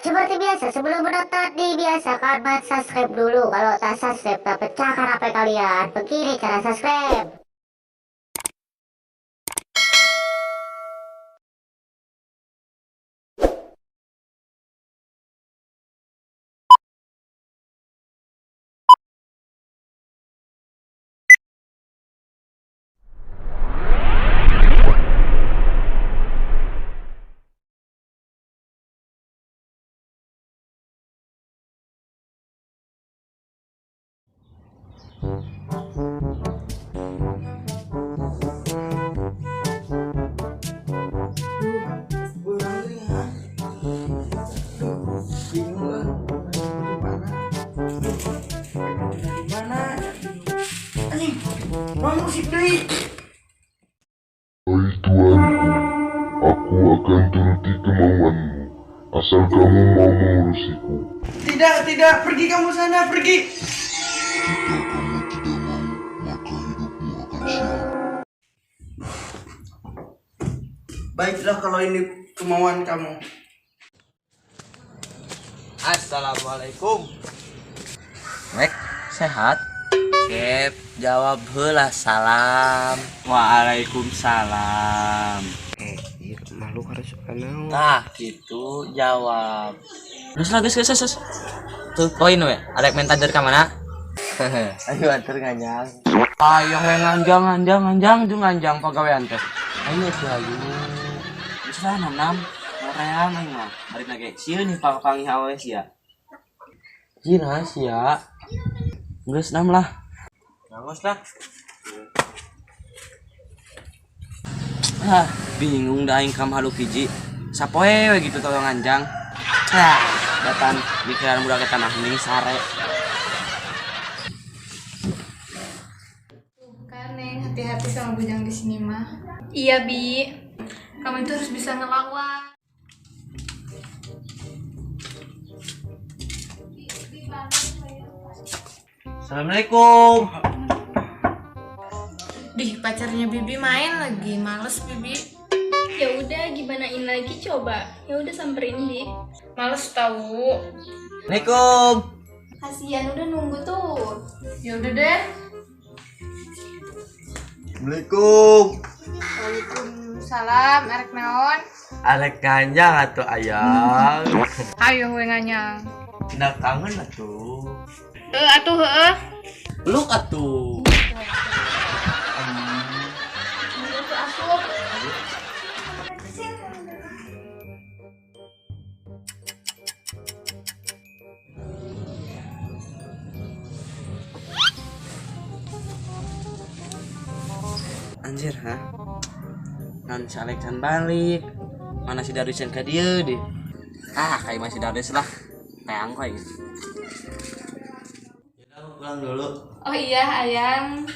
Seperti biasa, sebelum menonton dibiasakan subscribe dulu. Kalau tak subscribe, tak pecahkan HP kalian. Begini cara subscribe. Hai tuanku, aku akan turuti kemauanmu, asal kamu mau mengurusiku. Tidak, tidak, pergi kamu sana, pergi. Jika kamu tidak mau, maka hidupmu akan sial. Baiklah kalau ini kemauan kamu. Assalamualaikum. Mek, sehat? Kep, jawab heula salam. Waalaikumsalam. Iya, malu harus kenal. Tah, gitu jawab. Terus lah, geus geus geus. Tuh poin we, arek minta dari ka mana? Ayo antar nganyang. Ayo we nganjang nganjang nganjang jeung nganjang pagawean teh. Ayo tuh ayo. Geus lah nam moreang aing mah. Balik lagi. Sieun nih panggih awewe sia. Jina sia. Geus nam lah. Bagus lah. Ah, bingung dah aing ka makhluk hiji. Sapoe we gitu tolong nganjang. Ah, datan mikiran budak eta mah mending sare. Tuh kan, Neng, hati-hati sama bujang di sini mah. Iya, Bi. Kamu itu harus bisa ngelawan. Assalamualaikum. Dih, pacarnya Bibi main lagi. Males, Bibi. Ya udah, gimanain lagi coba? Ya udah samperin Bi. Males tahu. Assalamualaikum. Kasihan udah nunggu tuh. Ya udah deh. Assalamualaikum. Waalaikumsalam, arek naon? Arek nganjang atuh ayang. Ayo we nganyang. Tidak kangen atuh. Heuh atuh heueuh. Peluk atuh. Tuh asup. Anjir, ha? Non si Alex can balik. Mana si Darius can ka dieu deh. Ah, kayak masih Darius lah. Teang kok ini. Ya aku pulang dulu. Oh iya, ayang.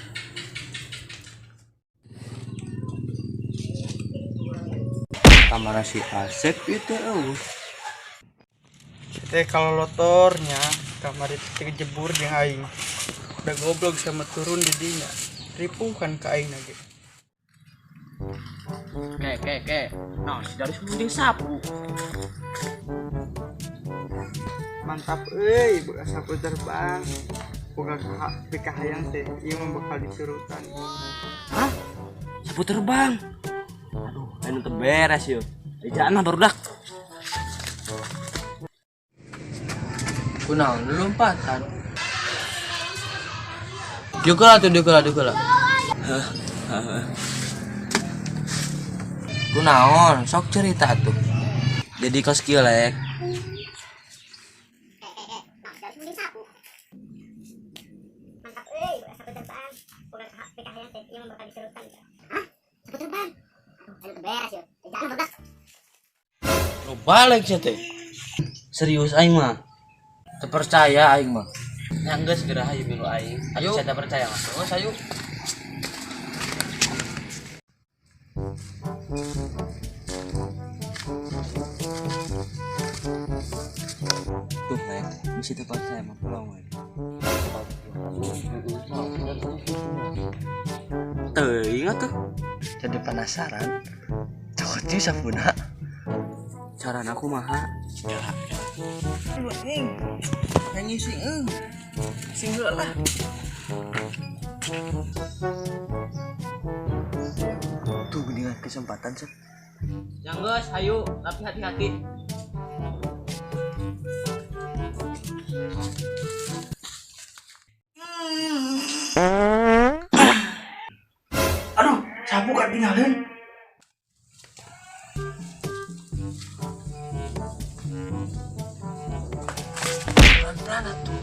Kamar si Asep itu eueuh. Teh kalau lotornya kamar itu kejebur jeung aing. Udah goblok sama turun di dinya. Ripuh kan ke aing lagi. Ke. Nah, si Darius mending sapu. Mantap euy, boga sapu terbang. Boga pikahayang teh, ieu mah bakal disurutan. Hah? Sapu terbang. Aduh, anu teu beres yeuh. Ejaan mah barudak. Kunaon lompatan? Dieu lah tuh, dieu lah, dieu lah. Kunaon? Sok cerita tuh. Jadi kos kieu lek. Mantap euy, boga sapu terbang. Boga pikahayang teh, ieu mah bakal disurutan. Hah? Sapu terbang. Aduh, anu teu beres yeuh. Ejaan mah barudak. Lu balik sia teh. Serius aing mah. Teu percaya aing mah. Ya geus geura hayu milu aing. Ayo saya teu percaya mah. Terus ayo. Tuh, Lek, mesti teu percaya mah pulang we. Teuing atuh. Jadi penasaran. Cokot sih sapuna. Carana kumaha? Ya. Aduh anjing. Anjing sing euy. Sing heula lah. Tuh dengan kesempatan sep. Yang geus, hayu, tapi hati-hati. Aduh, sapu gak tinggalin. Pelan-pelan atuh.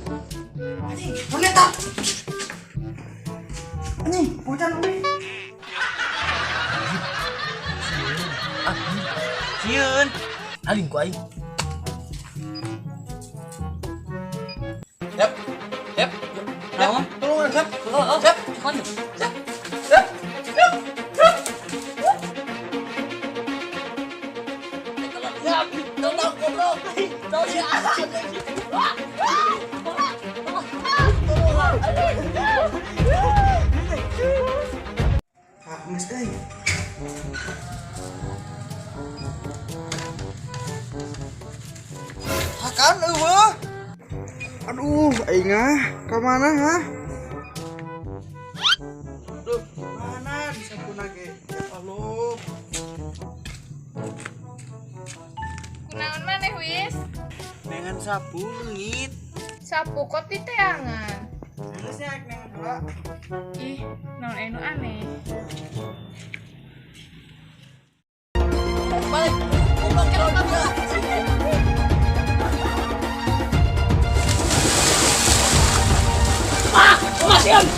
Anjing, monyet tak. Anjing, bocah lu. Sieun. Aling ku aing. Yap. Yap. Naon? Tolong, Sep. Oh, oh, Sep. Mana? Sep. Sep. Sep. Tolong, goblok. Tolong ya. Ah, geus euy. Hakan eueuh. Aduh, aing ah, ka mana ha? Duh, mana disapuna ge? Ya Allah. Kunaon maneh wis? Dengan sapu leungit. Sapu kok diteangan. Geus nya neng heula. Ih, naon aya nu aneh. Balik. Goblok, goblok. Ah, masih.